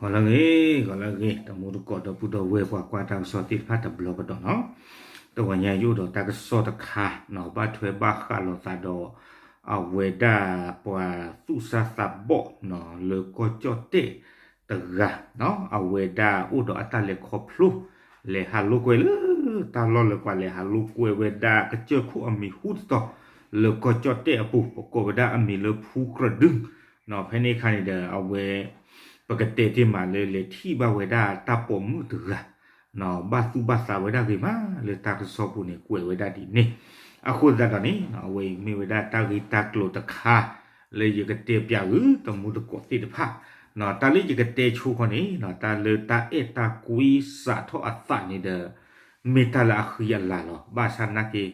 ဂီၤလၢအဂ့ၤ, ဂီၤလၢအဂ့ၤ တမူတကိးဒီပုၢ်ဒီဝဲၢ်ပှၤကွၢ်တၢ်ကစီၣ်သ့ၣ်တဖၣ်တဘျီကဒီးနီၤ, တဂီၤညါယအိၣ်ဒီးတၢ်ကစီၣ်တခါနီၤ ဘၣ်ထွဲဘၣ်ဃးလိာ်သးဒီး အဝဲဒၣ်ပှၤသူၣ်စၢ်သးဘီၣ်နီၤ လၢကီၢ်ကၠီၣ်တဲၣ်တဂၤနီၤ အဝဲဒၣ်အိၣ်ဒီးအတၢ်လဲၤခီဖျိ လဲၤဟးလိာ်ကွဲလၢတၢ်လီၢ်လၢပှၤလဲၤဟးလိာ်ကွဲဝဲဒၣ်ကစၢၢ်ခိၣ်အမံၤဟူတတီၤ လၢကီၢ်ကၠီၣ်တဲၣ်အပူၤ ပကိးဝဲဒၣ်အမံၤလၢဖူကြဒု နီၤ ဖဲန့ၣ်အခါန့ၣ်ဒီး အဝဲ ပကတဲတ့ၢ်မးလၢလဲၤထံၣ်ဘၣ်ဝဲဒၣ်တၢ်ပိာ်မုၣ်တဂၤ နီၤ ဘၣ်သူၣ်ဘၣ်သးဝဲဒၣ်ဂ့ၤမး လၢတၢ်ကစီၣ်ပူၤန့ၣ် ကွဲးဝဲဒၣ်ဒ်န့ၣ်, အဃိသတးဒီးန့ၣ် အဝဲအံၤမ့ၢ်ဝဲဒၣ်တၢ်ဂ့ၢ်တၢ်ကျိၤတခါ လၢယကတဲပျးဂုာ်တမူတကိးသ့ၣ်တဖၣ်, နီၤ တၢ်လၢယကတဲဆိခီန့ၣ် နီၤ တၢ်လၢတၢ်အဲၣ်တၢ်ကွံစးထီၣ်အသးန့ၣ်ဒီး မ့ၢ်တၢ်လၢအဃံအလၤလီၤ. ဘၣ်ဆၣ်သနာ်က့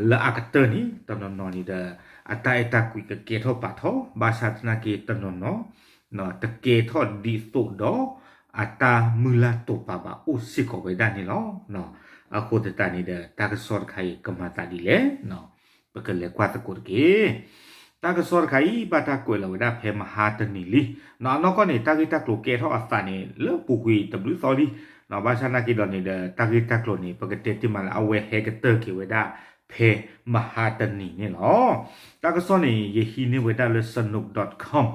လၢအကတၢၢ်န့ၣ် တနီၤနီၤန့ၣ်ဒီး အတၢ်အဲၣ်တၢ်ကွံကကဲထီၣ်ပာ်ထီၣ်, ဘၣ်ဆၣ်သနာ်က့တနီၤနီၤ တကဲထီၣ်ဒ်သိးဒီး အတၢ်မုၢ်လၢ်တိာ်ပာ်ဘၣ်အိၣ်စ့ၢ်ကီးဝဲဒၣ်န့ၣ်လီၤ. အဃိသတးန့ၣ်ဒီး တၢ်ကစီၣ်တခါအံၤကမၤသးဒ်လဲၣ် ပကလဲၤကွၢ်သကိးတက့ၢ်. တၢ်ကစီၣ်တခါအံၤ ဘၣ်တၢ်ကွဲးလီၤဝဲဒၣ်ဖဲမဟါတနံၤလံ, နီၤ အနီၢ်ကီၢ်န့ၣ် တၢ်ဂ့ၢ်တၢ်ကျိၤကဲထီၣ်အသးန့ၣ် လၢပူၤကွံာ်တဘျုးသီလံ, နီၤ ဘၣ်ဆၣ်သနာ်က့ဒီးန့ၣ်ဒီး တၢ်ဂ့ၢ်တၢ်ကျိၤန့ၣ် ပကတဲတ့ၢ်မးလၢ အဝဲဟဲကတၢၢ်က့ၤဝဲဒၣ် ဖဲမဟါတနံၤန့ၣ်လီၤ. တၢ်ကစီၣ်န့ၣ် ယဟံးန့ၢ်ဝဲဒၣ်လၢ စနူး dot com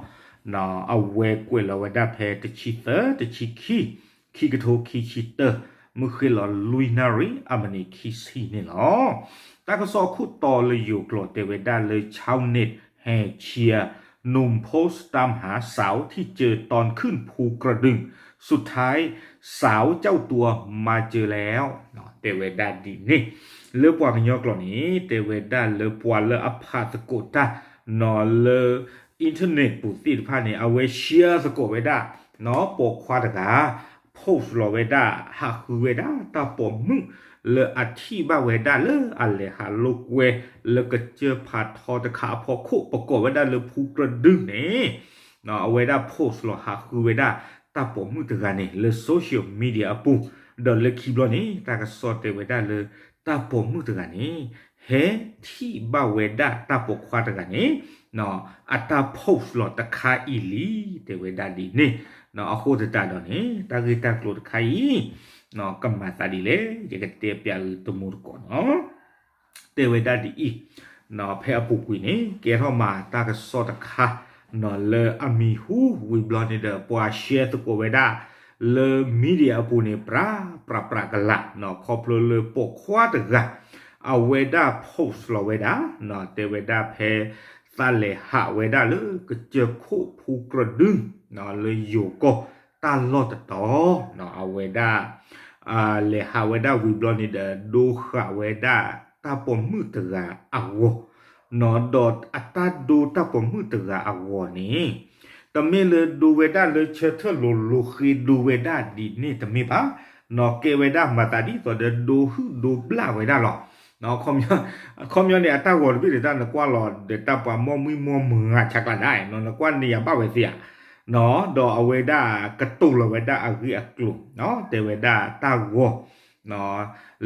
နီၤ အဝဲကွဲးလီၤဝဲဒၣ်ဖဲတဆံသၢ တဆံခံ ခံကထိခံဆံတၢ မုၢ်ဃ့ၢ်လီၤလွံၢ်နၣ်ရံၣ် အမံးနံးခံဆံန့ၣ်လီၤ. တၢ်ကစီၣ်အခိၣ်တီလၢယိၤကျိာ် တဲဝဲဒၣ်လၢ ชาวเน็ตแห่เชียร์หนุ่มโพสต์ตามหาสาวที่เจอตอนขึ้นภูกระดึง สุดท้ายสาวเจ้าตัวมาเจอแล้ว တဲဝဲဒၣ်ဒ်န့ၣ်, လၢပှၤကညီကျိာ်န့ၣ် တဲဝဲဒၣ်လၢပှၤလၢအဖးသကိးတၢ် နီၤ လၢ internet ပူၤသ့ၣ်တဖၣ်န့ၣ် အဝဲ share သကိးဝဲဒၣ် နီၤ ပိာ်ခွါတဂၤ post လီၤဝဲဒၣ် ဟးဃုဝဲဒၣ်တၢ်ပိာ်မုၣ် လၢအထံၣ်ဘၣ်ဝဲဒၣ်လၢအလဲၤဟးလိာ်ကွဲ လၢကစၢၢ်ဖးထီတခါအဖီခိၣ် ပကိးဝဲဒၣ်လၢဖူကြဒုန့ၣ် နီၤ အဝဲဒၣ် post လီၤဟးဃုဝဲဒၣ်တၢ်ပိာ်မုၣ်တဂၤန့ၣ် လၢ social media အပူၤ, ဒီးလၢခံဘျီန့ၣ် တၢ်ကစီၣ်တဲဝဲဒၣ်လၢ တၢ်ပိာ်မုၣ်တဂၤန့ၣ် ဟဲထံၣ်ဘၣ်ဝဲဒၣ်တၢ်ပိာ်ခွါတဂၤန့ၣ် နီၤ အတၢ် post လီၤတခါအံၤလံ တဲဝဲဒၣ်ဒ်န့ၣ်, နီၤ အဃိသတးဒီးန့ၣ် တၢ်ဂ့ၢ်တၢ်ကျိၤတခါအံၤ နီၤ ကမၤသးဒ်လဲၣ် ယကတဲပျးဂုာ်တမူတကိးနီၤ တဲဝဲဒၣ်ဒ်အံၤ, နီၤ ဖဲအပူၤကွံာ်န့ၣ် ကဲထီၣ်မးတၢ်ကစီၣ်တခါ နီၤ လၢအမံၤဟူဝံၤဘျီန့ၣ်ဒီး ပှၤ share သကိးဝဲဒၣ် လၢ media အပူၤန့ၣ် ပြးပြးပြးကလာ် နီၤ ခီဖျိလၢပိာ်ခွါတဂၤ အဝဲဒၣ် post လီၤဝဲဒၣ် နီၤ တဲဝဲဒၣ်ဖဲ သးလဲၤဟးဝဲဒၣ်လၢကစၢၢ်ခိၣ်ဖူကြဒု နီၤ လၢယိၤကီၢ်တၢ်လီၢ်တတီၤ နီၤ အဝဲဒၣ် လဲၤဟးဝဲဒၣ်ဝံၤဘျီန့ၣ်ဒီး ဒိဃာ်ဝဲဒၣ်တၢ်ပိာ်မုၣ်တဂၤအဂီၢ် နီၤ ဒီးအတၢ်ဒိတၢ်ပိာ်မုၣ်တဂၤအဂီၢ်န့ၣ် တမ့ၢ်လၢဒိဝဲဒၣ်လၢဆၢထၢၣ်လိၤလိၤဃ့ဒိဝဲဒၣ်ဒ်န့ၣ်တမ့ၢ်ဘၣ်, နီၤ ကဲဝဲဒၣ်မၤသးဒ်သိးဒီးဒိဟုၣ်ဒိဘျၣ်ဝဲဒၣ်လီၤ. အခီပညီန့ၣ် အတၢ်ဂီၤတဘ့ၣ်န့ၣ် တၢ်နကွၢ်လီၤဒီးတၢ်ပှၤမိၢ်မံမိၢ်မဂၤဆးကျးဒၣ် နီၤ နကွၢ်န့ၢ်ယၤဘၣ်ဝဲသ့ဧါ, နီၤ ဒီးအဝဲဒၣ်ကတိၤလီၤဝဲဒၣ်အဂ့ၢ်အကျိၤ တဲဝဲဒၣ်တၢ်ဂီၤ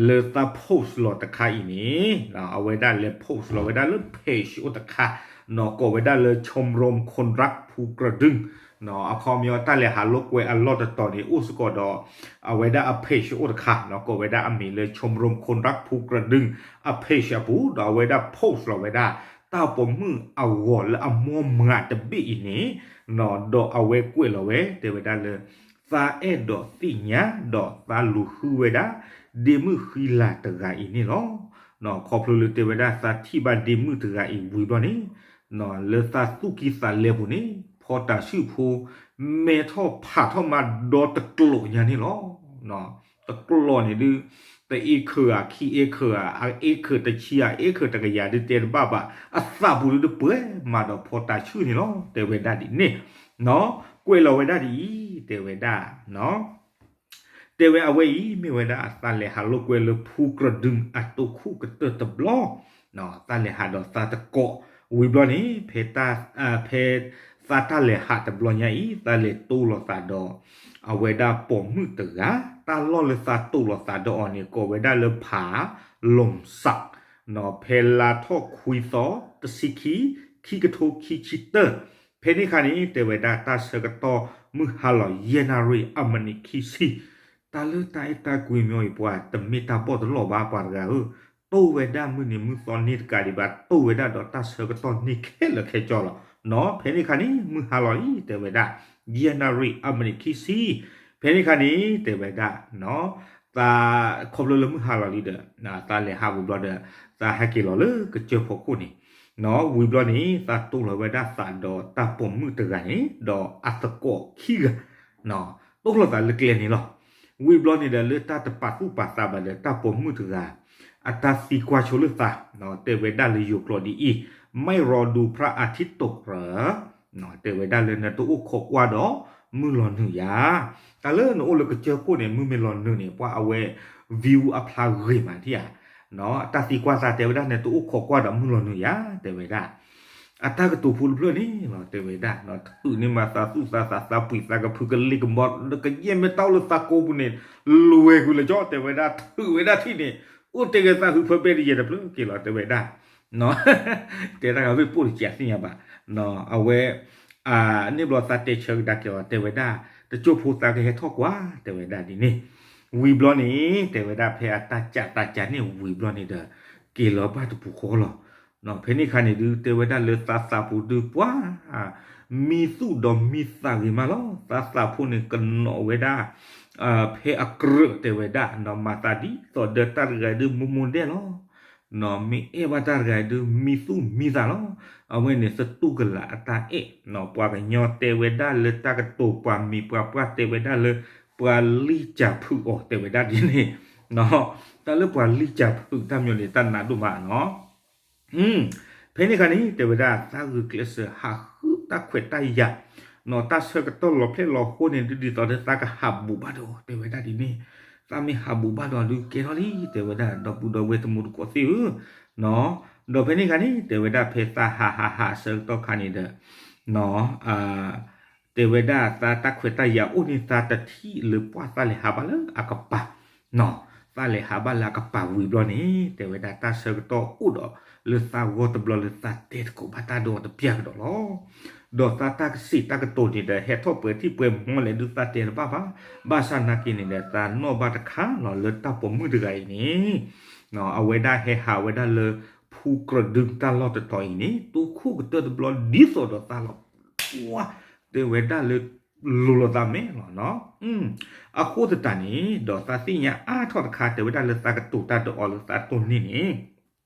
လၢသး post လီၤတခါအံၤန့ၣ် အဝဲဒၣ်လဲၤ post လီၤဝဲဒၣ်လၢ page အိၣ်တခါ နီၤ ကိးဝဲဒၣ်လၢ ชมรมคนรักภูกระดึง နီၤ အခီပညီတၢ်လဲၤဟးလိာ်ကွဲအလီၢ်တတီၤန့ၣ် အိၣ်စ့ၢ်ကီးဒီး အဝဲဒၣ်အ page အိၣ်တခါ နီၤ ကိးဝဲဒၣ်အမံၤလၢ ชมรมคนรักภูกระดึง အ page အပူၤ ဒီးအဝဲဒၣ် post လီၤဝဲဒၣ် တၢ်ပိာ်မုၣ်အဂီၢ်လၢအမိၢ်မၤတဘ့ၣ်အံၤန့ၣ် နီၤ ဒီးအဝဲကွဲးလီၤဝဲ တဲဝဲဒၣ်လၢ သးအဲၣ်ဒိးသ့ၣ်ညါ ဒီးသးလူၤဃုဝဲဒၣ် ဒ့မုၣ်ဃံလၤတဂၤအံၤန့ၣ်လီၤ. ခီဖျိလၢတဲဝဲဒၣ်သးထံၣ်ဘၣ်ဒ့မုၣ်တဂၤအံၤဝံၤဘျီန့ၣ် လၢသးသူၣ်ကံၢ်သးလဲပူၤန့ၣ် ဖီတၤဆှုၣ်ဖိ မဲထီၣ်ဖးထီၣ်မးဒီတကျိာ်ညါန့ၣ်လီၤ. တကျိာ်န့ၣ်ဒုး တအ့ခၢၣ်ဧါ ခံအ့ခၢၣ်ဧါ အအ့ခၢၣ်တဆံဧါ အ့ခၢၣ်တကယၤဒုးတဲတဘၣ်ဘၣ် အသးပူၤဒုးတပှဲၤမးဒီးဖီတၤဆှုၣ်န့ၣ်လီၤ တဲဝဲဒၣ်ဒ်န့ၣ် နီၤ ကွဲးလီၤဝဲဒၣ်ဒ်အံၤ တဲဝဲဒၣ် တဲဝဲအဝဲအံၤ မ့ၢ်ဝဲဒၣ်အသးလဲၤဟးလိာ်ကွဲလၢဖူကြဒုအတိၢ်ခိၣ်ကတၢၢ်တဘျီ သးလဲၤဟးဒီးသးတကိး ဝံၤဘျီန့ၣ် ဖဲ ဖဲသးတၢ်လဲၤဟးတဘျီညါအံၤ သးလဲၤတိၢ်လိာ်သးဒီး အဝဲဒၣ်ပိာ်မုၣ်တဂၤ တၢ်လီၢ်လၢသးတိၢ်လိာ်သးဒီးအီၤန့ၣ် ကိးဝဲဒၣ်လၢဖးလိၣ်စး နီၤ ဖဲလါထီၣ်ခွံသီ တဆံခံ ခံကထိခံဆံတၢ ဖဲန့ၣ်အခါန့ၣ် တဲဝဲဒၣ်တၢ်ဆၢကတီၢ် မုၢ်ဟါလီၤယဲၢ်နၣ်ရံၣ်အမံးနံးခံဆံ, တၢ်လၢတၢ်အဲၣ်တၢ်ကွံမ့ၢ်အံၤ ပှၤတမ့ၢ်တၢ်ဘီၣ်တလီၢ်ဘၣ် ပှၤတဂၤဧၢ, တိၢ်ဝဲဒၣ်မုၢ်နံၤမုၢ်သီန့ၣ်တကးဒံးဘၣ် တိၢ်ဝဲဒၣ်ဒီးတၢ်ဆၢကတီၢ်န့ၣ်ခဲလၢာ်ခဲဆ့လီၤ. နီၢ် ဖဲန့ၣ်ခါန့ၣ် မုၢ်ဟါလီၤလံ တဲဝဲဒၣ် ယဲၢ်နၣ်ရံၣ်အမံးနံးခံဆံ, ဖဲန့ၣ်ခါန့ၣ် တဲဝဲဒၣ် နီၢ် သး ခီဖျိလၢမုၢ်ဟါလီၤလံဒီး သးလဲၤဟးဝံၤဘျီဒီး သးဟဲက့ၤလီၤလၢကစၢၢ်ဖီခိၣ်န့ၣ်, နီၢ် ဝံၤဘျီန့ၣ် သးတိၢ်လီၤဝဲဒၣ်သးဒီးတၢ်ပိာ်မုၣ်တဂၤန့ၣ် ဒီးအသကိးခံဂၤ, နီၢ် တိၢ်လီၤသးလၢကျဲန့ၣ်လီၤ. ဝံၤဘျီန့ၣ်ဒီး လၢတၢ်တပာ်သူၣ်ပာ်သးဘၣ်ဒီးတၢ်ပိာ်မုၣ်တဂၤ အတၢ်သံကွၢ်ဆိလၢသး, နီၢ် တဲဝဲဒၣ်လၢယိၤကျိာ်ဒ်အံၤ, ไม่รอดูพระอาทิตย์ตกเหรอ, နီၢ် တဲဝဲဒၣ်လၢနတအိၣ်ခိးကွၢ်ဒီးမုၢ်လီၤနုာ်ဧါ, တၢ်လၢနအိၣ်လၢကစၢၢ်ခိၣ်န့ၣ် မုၢ်မ့ၢ်လီၤနုာ်န့ၣ် ပှၤအဝဲ view အဖျါဂ့ၤမးထံၣ်ဧါ, နီၢ် အတၢ်သံကွၢ်သးတဲဝဲဒၣ် နတအိၣ်ခိးကွၢ်ဒီးမုၢ်လီၤနုာ်ဧါ တဲဝဲဒၣ် အတၢ်ကတိၤဖိတဖျၢၣ်န့ၣ်လီၤ တဲဝဲဒၣ် နီၢ် ထုးန့ၢ်မးသးသူၣ်သးသး သးပှံာ်သးကဖုး ကလ့ကဘီ ကယဲၢ်မ့ၢ်တၢ်အိၣ်လၢသးကိးပူၤန့ၣ် လွဲၤကွံာ်လၢကၠီ တဲဝဲဒၣ် ထုးဝဲဒၣ်ထံၣ်န့ၣ် အိၣ်တ့ၢ်ဂဲၤသးဟုဖၢပဲတယဲၢ်တဖျၢၣ်က့ၤလီၤ တဲဝဲဒၣ် နီၢ် တဲတၢ်ဂၤဝ့ၢ်ပိၢ်တကးသ့ၣ်ညါဘၣ်, နီၢ် အဝဲ န့ၣ်ဘျီသးတဲဆၢကဒါက့ၤအီၤ တဲဝဲဒၣ် တကၠိဖိသးကဟဲထီၣ်ကွၢ် တဲဝဲဒၣ်ဒ်န့ၣ်, ဝံၤဘျီန့ၣ် တဲဝဲဒၣ်ဖဲအတၢ်ကးသးကးန့ၣ်ဝံၤဘျီန့ၣ်ဒီး က့ၤလီၤဘၣ်တပူၤဃီလီၤ. နီၢ် ဖဲန့ၣ်ခါန့ၣ်ဒုး တဲဝဲဒၣ်လၢသးသးပူၤဒုးပှၤ မံသူၣ်ဒီးမံသးဂ့ၤမးလီၤ. သးသးဖိန့ၣ်ကနိးဝဲဒၣ် ဖဲအကြၢး တဲဝဲဒၣ် နီၢ် မၤသးဒ်သိးဒီးတၢ်တဂၤဒုးမိၢ်မိၢ်ဒဲးလီၤ. နီၢ် မ့ၢ်အဲၣ်ဘၣ်တၢ်တဂၤဒုး မံသူၣ်မံသးလီၤ. အဝဲန့ၣ်သတူၢ်ကလာ်အတၢ်အဲၣ်, နီၢ် ပှၤကညီတဲဝဲဒၣ်လၢတၢ်ကတိၤ ပှၤမံၤပှၤပှၢ်တဲဝဲဒၣ်လၢ ပှၤလံၣ်စၢ်ဖုးအီၤ တဲဝဲဒၣ်ဒ်န့ၣ်, နီၢ် တၢ်လၢပှၤလံၣ်စၢ်ဖုးတၢ်မံၤန့ၣ် တၢ်နးဒိၣ်မးနီၢ် ဖဲန့ၣ်ခါန့ၣ် တဲဝဲဒၣ် သးဂုာ်ကျဲးစၢးဟးဃုတၢ်ခွဲးတၢ်ယာ်, နီၢ် တၢ်ဆၢကတီၢ်လီၤဖျဲၣ်လီၤဃိန့ၣ် ဒ်သိးဒီးသးကဟးဘူးဘၣ်ဒီး တဲဝဲဒၣ်ဒ်န့ၣ်, သးမ့ၢ်ဟးဘူးဘၣ်ဒီးဒုးကဲထီၣ်လံ တဲဝဲဒၣ် ဒီပုၢ်ဒီဝဲၢ်တံၤသကိးသ့ၣ်ဧၢ, နီၢ် ဒီးဖဲန့ၣ်ခါန့ၣ် တဲဝဲဒၣ်ဖဲသးဟးဟးဟးအဆၢကတီၢ်ခါန့ၣ်ဒီး နီၢ် တဲဝဲဒၣ်သးတၢ်ခွဲးတၢ်ယာ်အိၣ်န့ၣ် သးတထံၣ်လၢပှၢ် သးလဲၤဟးဘၣ်လၢအကပၤ, နီၢ် သးလဲၤဟးဘၣ်လၢအကပၤဝံၤဘျီန့ၣ် တဲဝဲဒၣ်တၢ်ဆၢကတီၢ်အိၣ်ဒီးလၢသးဂီၢ်တဘျီလၢသးတဲသကိးဘၣ်တၢ်ဒီးတပျၢ်ကဒီးလီၤ. ဒီးသးတၢ်ကစံးတၢ်ကတိၤန့ၣ်ဒီး ဟဲထီၣ်ပှဲၤထံၣ်ပှဲၤမီၢ်လဲၣ်ဒုးသးတဲတဘၣ်ဘၣ်, ဘၣ်ဆၣ်နာ်က့န့ၣ်ဒီး သးနီၣ်ဘၣ်တခါလီၤလၢတၢ်ပိာ်မုၣ်တဂၤအံၤန့ၣ် နီၢ် အဝဲဒၣ်ဟဲဟးဝဲဒၣ်လၢ ဖူကြၢးဒုးတၢ်လီၢ်တတီၤအံၤန့ၣ် တိခိၣ်ကတၢၢ်တဘျီဒ်သိးဒီးသးလီၤ, ပှၤ တဲဝဲဒၣ်လၢ လိၤလိာ်သးမဲာ်လီၤနီၢ်, အဃိသတးန့ၣ် ဒီးသးသ့ၣ်ညါအါထီၣ်တခါ တဲဝဲဒၣ်လၢသးကတိၤတၢ်ဒီးအီၤလၢသးတိၢ်န့ၢ်န့ၣ်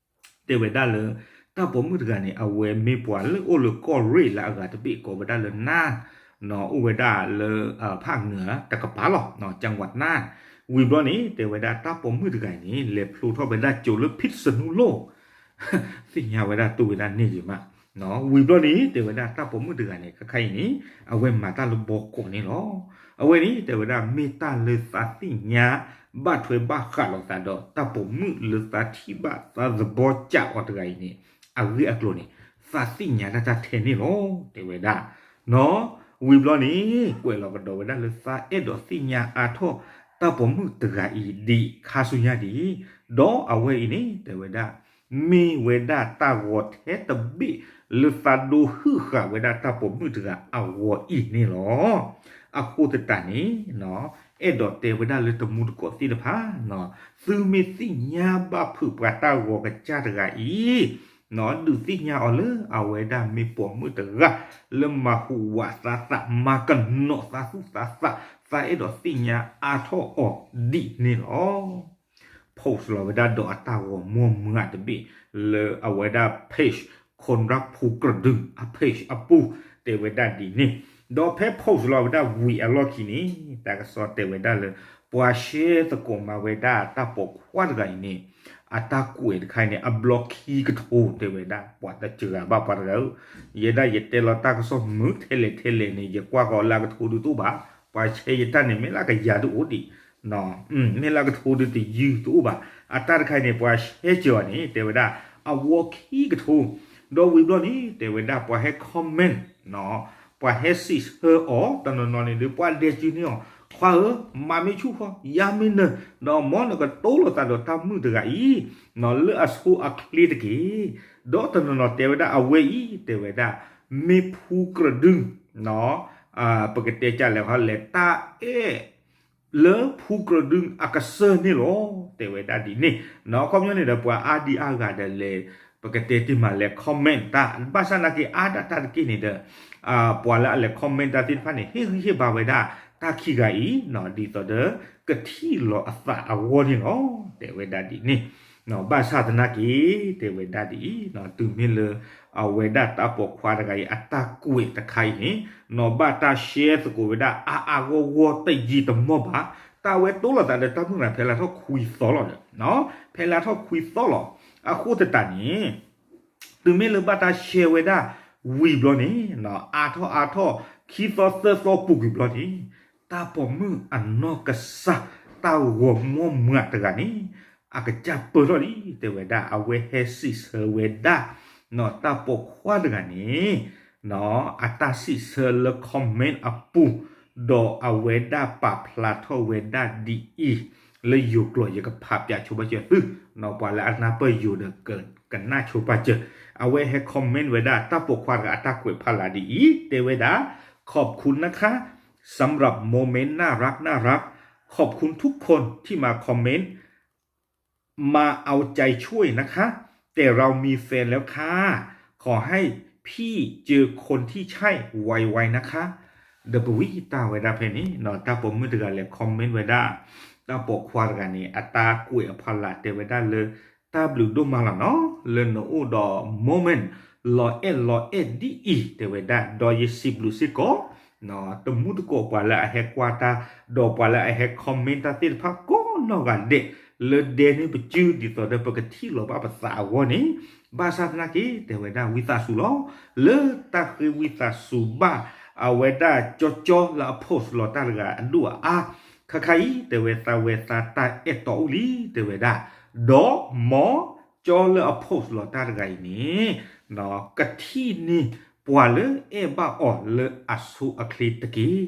တဲဝဲဒၣ်လၢ တၢ်ပိာ်မုၣ်တဂၤန့ၣ် အဝဲမ့ၢ်ပှၤလၢအိၣ်လၢကီၢ်ရ့ၣ်လၢအဂၤတဘ့ၣ်ကိးဝဲဒၣ်လၢနါ, နီၢ် အိၣ်ဝဲဒၣ်လၢ ဖၣ်နၢၤတကပၤလီၤ ကၠၣ်ဝးနါ, ဝံၤဘျီန့ၣ် တဲဝဲဒၣ်တၢ်ပိာ်မုၣ်တဂၤအံၤန့ၣ် လဲၤဖျိထီၣ်ဝဲဒၣ်ကၠိလၢဖံးစနူလိၣ် သ့ၣ်ညါဝဲဒၣ်တိၢ်ဝဲဒၣ်န့ၣ်ဂ့ၤမး, ဝံၤဘျီန့ၣ် တဲဝဲဒၣ်တၢ်ပိာ်မုၣ်တဂၤန့ၣ် ခဲခါအံၤန့ၣ် အဝဲမၤတၢ်လၢဘီကီးန့ၣ်လီၤ. အဝဲန့ၣ် တဲဝဲဒၣ်မ့ၢ်တၢ်လၢသးသ့ၣ်ညါ ဘၣ်ထွဲဘၣ်ဃးလိာ်သးဒီးတၢ်ပိာ်မုၣ်လၢသးထံၣ်ဘၣ်သးသဘီကၠးအီၤတဂၤအံၤန့ၣ် အဂ့ၢ်အကျိၤန့ၣ် သးသ့ၣ်ညါတၢ်တၢ်ထဲန့ၣ်လီၤ တဲဝဲဒၣ်, နီၢ် ဝံၤဘျီန့ၣ် ကွဲးလီၤကဒီးဝဲဒၣ်လၢသးအဲၣ်ဒိးသ့ၣ်ညါအါထီၣ် တၢ်ပိာ်မုၣ်တဂၤအံၤဒ်ခါဆူညါဒ်အံၤ, ဒီးအဝဲအံၤန့ၣ် တဲဝဲဒၣ် မ့ၢ်ဝဲဒၣ်တၢ်ဂီၤထဲတဘ့ၣ်လၢသးဒိဟုၣ်ဃာ်ဝဲဒၣ်တၢ်ပိာ်မုၣ်တဂၤအဂီၤအံၤန့ၣ်လီၤ. အဃိသတးန့ၣ် နီၢ် အဲၣ်ဒိးတဲဝဲဒၣ်လၢတံၤသကိးသ့ၣ်တဖၣ် နီၢ် သုမ့ၢ်သ့ၣ်ညါဘၣ်ဖုးပှၤတၢ်ဂီၤကစၢ်တဂၤအံၤ နီၢ် ဒုးသ့ၣ်ညါအီၤလၢအဝဲဒၣ်မ့ၢ်ပိာ်မုၣ်တဂၤ လၢမၤဟူးဝးသးသး မၤကနိးသးသူၣ်သးသး, သးအဲၣ်ဒိးသ့ၣ်ညါအါထီၣ်အီၤဒ်န့ၣ်လီၤ. post လီၤဝဲဒၣ်ဒီးအတၢ်ဂီၤမူမုာ်တဘ့ၣ် လၢအဝဲဒၣ် page Conrad ဖူကြၢးဒုးအ page အပူၤ တဲဝဲဒၣ်ဒ်န့ၣ်, ဒီးဖဲ post လီၤဝဲဒၣ်ဝံၤအလီၢ်ခံန့ၣ် တၢ်ကစီၣ်တဲဝဲဒၣ်လၢ ပှၤရှဲသကိးမၤဝဲဒၣ်တၢ်ပိာ်ခွါတဂၤအံၤန့ၣ် အတၢ်ကွဲးတခါအံၤန့ၣ် အဘျီခံကထိ တဲဝဲဒၣ် ပှၤတစှၤဘၣ်ပှၤတဂၤဧၢ, ယဲဒၣ်ယတဲလီၤတၢ်ကစီၣ်မုာ်ထဲလဲၣ်ထဲလဲၣ်န့ၣ် ယကွၢ်ဃီၤလၢအကထိဒုတအိၣ်ဘၣ်, ပှၤရှဲယတၢ်န့ၣ် မ့ၢ်လၢကယၤဒုအိၣ်ဒံး မ့ၢ်လၢကထိဒုတယုၢ်တအိၣ်ဘၣ်, အတၢ်တခါအံၤန့ၣ် ပှၤရှဲစၢၤအီၤန့ၣ် တဲဝဲဒၣ် အဝီခံကထိ, ဒီးဝံၤဘျီန့ၣ် တဲဝဲဒၣ်ပှၤဟဲ comment ပှၤဟဲစံးဆၢအီၤ တနီၤနီၤန့ၣ်ဒီး ပှၤဒဲးစုန့ၢ်အီၤ ခွါဧၢ, မၤမ့ၢ်ဆူၣ်ဃီ ယါမ့ၢ်နၢၤ, ဒီးမ်နကတိၤလိာ်သးဒီးတၢ်မုာ်တဂၤအံၤ လၢအဆိအချ့တက့ၢ်. ဒီးတနီၤနီၤတဲဝဲဒၣ်အဝဲအံၤ တဲဝဲဒၣ် မ့ၢ်ဖူကြၢးဒုး နီၢ် ပကတဲကလဲၤခီလဲၤတၢ်အဲၣ် လၢဖူကြၢးဒုအကစၢၢ်န့ၣ်လီၤ တဲဝဲဒၣ်ဒ်န့ၣ်. နီၢ် အခီပညီန့ၣ်ဒီး ပှၤအါဒံအါဂၤဒီးလဲၤ ပကတဲတ့ၢ်မးလဲၤ comment တၢ် ဘၣ်ဆၣ်နာ်က့အါဒၣ်တၢ်တက့ၢ်န့ၣ်ဒီး ပှၤလၢအလဲၤ comment တၢ်သ့ၣ်တဖၣ်န့ၣ် ဟ့ၣ်ဂံၢ်ဟ့ၣ်ဘါဝဲဒၣ် တၢ်ခံဂၤအံၤ နီၢ် ဒ်သိးဒီး ကထံၣ်လီၤအသးအဂီၢ်န့ၣ်လီၤ တဲဝဲဒၣ်ဒ်န့ၣ်. နီၢ် ဘၣ်ဆၣ်သနာ်က့ တဲဝဲဒၣ်ဒ်အံၤ နီၢ် တုၤမ့ၢ်လၢ အဝဲဒၣ်တၢ်ပိာ်ခွါတဂၤအံၤ အတၢ်ကွဲးတခါအံၤန့ၣ် နီၢ် ဘၣ်တၢ် share သကိးဝဲဒၣ် အါအါဂီၢ်ဂီၢ်တယံာ်တမီၢ်ဘၣ်. တၢ်ဝဲတိလိာ်သးဒီးတၢ်မုၢ်နၤ ဖဲလါထီၣ်ခွံသီလီၤဒီး နီၢ် ဖဲလါထီၣ်ခွံသီလီၤ. အဃိသတးန့ၣ် တုၤမ့ၢ်လၢဘၣ်တၢ် share ဝဲဒၣ် ဝံၤဘျီန့ၣ် နီၢ် အါထီၣ်အါထီၣ် ခံသီသၢသီပူၤကွံာ်ဘျီန့ၣ် တၢ်ပိာ်မုၣ်အနီၢ်ကစၢ် တၢ်ဂီၤမူမးတဂၤန့ၣ် အကစၢ်ပၢၢ်ထီၣ်လံ တဲဝဲဒၣ် အဝဲဟဲစံးဆၢဝဲဒၣ် နီၢ် တၢ်ပိာ်ခွါတဂၤန့ၣ် နီၢ် အတၢ်စံးဆၢလၢ comment အပူၤ ဒီးအဝဲဒၣ်ပာ်ဖျါထီၣ်ဝဲဒၣ်ဒ်အံၤ လၢယိၤကျိာ် ယကဖးပၠးဆိပာ်စၢၤသု နီၢ် ပှၤလၢအနၢ်ပၢၢ်ယိၤဒီး ကနၢ်ဆိပာ်စၢၤ. အဝဲဟဲ comment ဝဲဒၣ် တၢ်ပိာ်ခွါတဂၤအတၢ်ကွဲးဖးလၢ်ဒ်အံၤ တဲဝဲဒၣ် ขอบคุณนะคะ สำหรับโมเมนต์น่ารักน่ารัก ขอบคุณทุกคนที่มาคอมเมนต์ มาเอาใจช่วยนะคะ แต่เรามีแฟนแล้วค่ะ ขอให้พี่เจอคนที่ใช่ไวๆนะคะ ဒီးပဝံတၢ်ဝဲဒၣ်ဖဲန့ၣ် နီၢ် တၢ်ပိာ်မုၣ်တဂၤလဲၤ comment ဝဲဒၣ် တၢ်ပိာ်ခွါတဂၤန့ၣ် အတၢ်ကွဲးအဖီလာ်တဲဝဲဒၣ်လၢ တၢ်ဘျုးဒိၣ်မးလီၤနီၢ် လၢနအိၣ်ဒီး moment လီၤအဲၣ်လီၤအဲၣ်ဒ်အံၤ တဲဝဲဒၣ် ဒီးယစံးဘျုးစ့ၢ်ကီး တမူတကိးပှၤလၢအဟဲကွၢ်တၢ် ဒီးပှၤလၢအဟဲ comment တၢ်သ့ၣ်တဖၣ်ကိးနီၢ်ဂၤဒဲး လၢဒဲန့ၢ်ပစု ဒ်သိးဒီးပကထံၣ်လီၤဘၣ်ပသးအဂီၢ်န့ၣ် ဘၣ်ဆၣ်သနာ်က့ တဲဝဲဒၣ်ဝံသးစူၤလီၤ လၢတၢ်ဃ့ဝံသးစူၤဘၣ် အဝဲဒၣ်ကၠီကၠီလၢအ post လီၤတၢ်တဂၤအဒိၣ်အအါ ခါခါအံၤ တဲဝဲသးဝဲသးတၢ်အဲၣ်တီအူလံ တဲဝဲဒၣ် ဒီးမ်ကၠီလၢအ post လီၤတၢ်တဂၤအံၤန့ၣ် ကထံၣ်န့ၢ်ပှၤလၢအဲၣ်ဘၣ်အီၤလၢအဆိအချ့တက့ၢ်.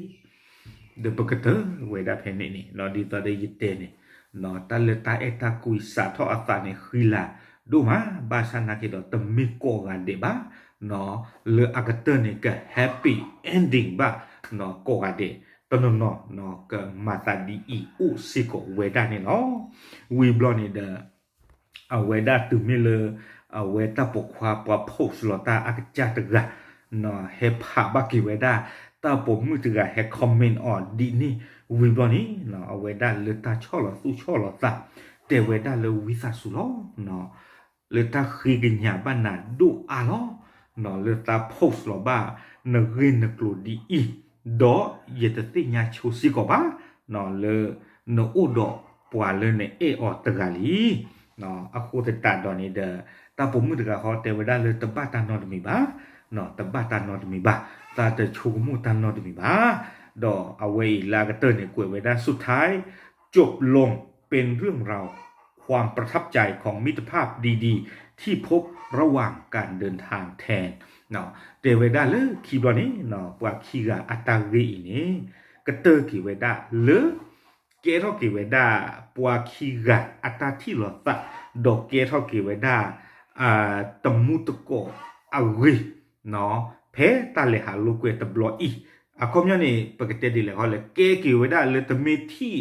ဒီးပကတၢၢ်ဝဲဒၣ်ဖဲန့ၣ်န့ၣ် ဒ်သိးဒီးယတဲန့ၣ် တၢ်လၢတၢ်အဲၣ်တၢ်ကွံစးထီၣ်အသးန့ၣ် ဃံလၤဒိၣ်မး ဘၣ်ဆၣ်နာ်က့ဒီး တမ့ၢ်ကိးဂၤဒဲးဘၣ် လၢအကတၢၢ်န့ၣ် က happy ending ဘၣ် ကိးဂၤဒဲး တနီၤနီၤ ကမၤသးဒ်အံၤအိၣ်စ့ၢ်ကီးဝဲဒၣ်န့ၣ်လီၤ. ဝံၤဘျီန့ၣ်ဒီး အဝဲဒၣ်တုၤမ့ၢ်လၢ အဝဲတၢ်ပိာ်ခွါပှၤ post လီၤတၢ်အကစၢ်တဂၤ ဟဲဖးဘၣ်က့ၤဝဲဒၣ် တၢ်ပိာ်မုၣ်တဂၤဟဲ comment အီၤဒ်န့ၣ် ဝံၤဘျီန့ၣ် အဝဲဒၣ်လၢတၢ်ဆီၣ်လီၤသူၣ်ဆီၣ်လီၤသး တဲဝဲဒၣ်လၢဝံသးစူၤလီၤ လၢတၢ်ဃ့ကညးဘၣ်နၤဒိၣ်အါလီၤ လၢသး post လီၤဘၣ်နဂ့ၢ်နကျိၤဒ်အံၤ ဒီးယတသ့ၣ်ညါဆိစ့ၢ်ကီးဘၣ် လၢနအိၣ်ဒီးပှၤလၢနအဲၣ်အီၤတဂၤလံ. အဃိသတးဒီးန့ၣ်ဒီး တၢ်ပိာ်မုၣ်တဂၤဃီတဲဝဲဒၣ်လၢတဘၣ်တၢ်နီတမံၤဘၣ်, တဘၣ်တၢ်နီတမံၤဘၣ်, သးတဆိကမိၣ်တၢ်နီတမံၤဘၣ်. ဒီးအဝဲအံၤလၢအကတၢၢ်န့ၣ် ကွဲးဝဲဒၣ် สุดท้าย จบลงเป็นเรื่องราวความประทับใจของมิตรภาพดีๆที่พบระหว่างการเดินทางแทน တဲဝဲဒၣ်လၢခံဘျီန့ၣ် ပှၤခံဂၤအတၢ်ဂ့ၢ်အံၤန့ၣ် ကတၢၢ်က့ၤဝဲဒၣ်လၢ ကဲထီၣ်က့ၤဝဲဒၣ် ပှၤခံဂၤအတၢ်ထံၣ်လိာ်သး ဒီးကဲထီၣ်က့ၤဝဲဒၣ် တမူတကိးအဂ့ၢ် ဖဲတၢ်လဲၤဟးလိာ်ကွဲတဘျီအံၤ အခီပညီန့ၣ် ပကတဲဒ်လဲၣ်ဃီလဲၣ် ကဲက့ၤဝဲဒၣ်လၢတမ့ၢ်ထံၣ်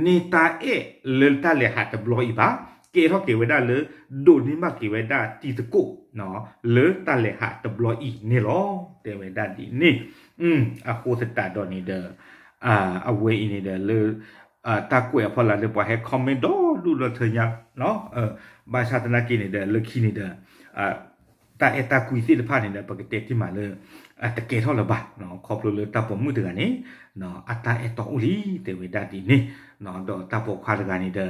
န့ၢ်တၢ်အဲၣ်လၢတၢ်လဲၤဟးတဘျီအံၤဘၣ်, ကဲထီၣ်က့ၤဝဲဒၣ်လၢ ဒိးန့ၢ်ဘၣ်က့ၤဝဲဒၣ်တံၤသကိး လၢတၢ်လဲၤဟးတဘျီအံၤန့ၣ်လီၤ. တဲဝဲဒၣ်ဒ်န့ၣ် အဃိသတးဒီးန့ၣ်ဒီး အဝဲအံၤန့ၣ်ဒီးလၢ တၢ်ကွဲးအဖီလာ်လၢပှၤဟဲ comment ဒီဒူၣ်ဒီထၢညါ ဘၣ်ဆၣ်သနာ်က့န့ၣ်ဒီး လၢခံန့ၣ်ဒီး တၢ်အဲၣ်တၢ်ကွံသ့ၣ်တဖၣ်န့ၣ်ဒီး ပကတဲတ့ၢ်မးလၢ တကဲထီၣ်လၢၤဘၣ်, ခီဖျိလၢတၢ်ပိာ်မုၣ်တဂၤန့ၣ် အတၢ်အဲၣ်တီအိၣ်လံ တဲဝဲဒၣ်ဒ်န့ၣ်, ဒီးတၢ်ပိာ်ခွါတဂၤန့ၣ်ဒီး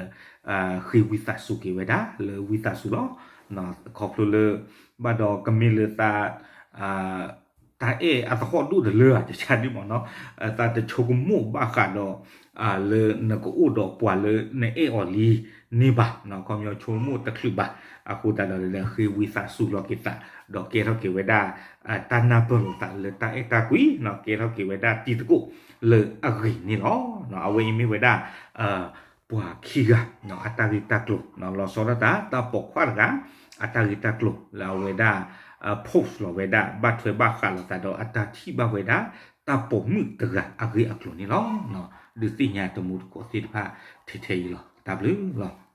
ဃ့ဝံသးစူၤက့ၤဝဲဒၣ်လၢဝံသးစူၤလီၤ. ခီဖျိလၢ ဘၣ်ဒီးကမ့ၢ်လၢသး တၢ်အဲၣ်အသဟီၣ်ဒိၣ်တလၢ တၢ်ဆါဒ်မ့ၢ်နီၤ, သးတဆိကမိၣ်ဘၣ်ဃးဒီး လၢနကအိၣ်ဒီးပှၤလၢနအဲၣ်အီၤလံန့ၣ်ဘၣ်, ခီပညီဆိကမိၣ်တချုးဘၣ်, အဃိသတးဒီး ဃ့ဝံသးစူၤလီၤက့ၤသး ဒီးကဲထီၣ်က့ၤဝဲဒၣ် တၢ်နၢ်ပၢၢ်လိာ်သးလၢတၢ်အဲၣ်တၢ်ကွံ, ကဲထီၣ်က့ၤဝဲဒၣ်တံၤသကိးလၢအဂ့ၤန့ၣ်လီၤ. အဝဲအံၤမ့ၢ်ဝဲဒၣ် ပှၤခံဂၤ အတၢ်ဂ့ၢ်တၢ်ကျိၤ လီၤဆီဒၣ်တၢ် တၢ်ပိာ်ခွါတဂၤ အတၢ်ဂ့ၢ်တၢ်ကျိၤလၢအဝဲဒၣ် post လီၤဝဲဒၣ် ဘၣ်ထွဲဘၣ်ဃးလိာ်သးဒီးအတၢ်ထံၣ်ဘၣ်ဝဲဒၣ် တၢ်ပိာ်မုၣ်တဂၤအဂ့ၢ်အကျိၤန့ၣ်လီၤ. ဒုးသ့ၣ်ညါတမူတကိးသ့ၣ်တဖၣ်ထဲထဲအံၤလီၤ. တၢ်ဘျုးလီၤ.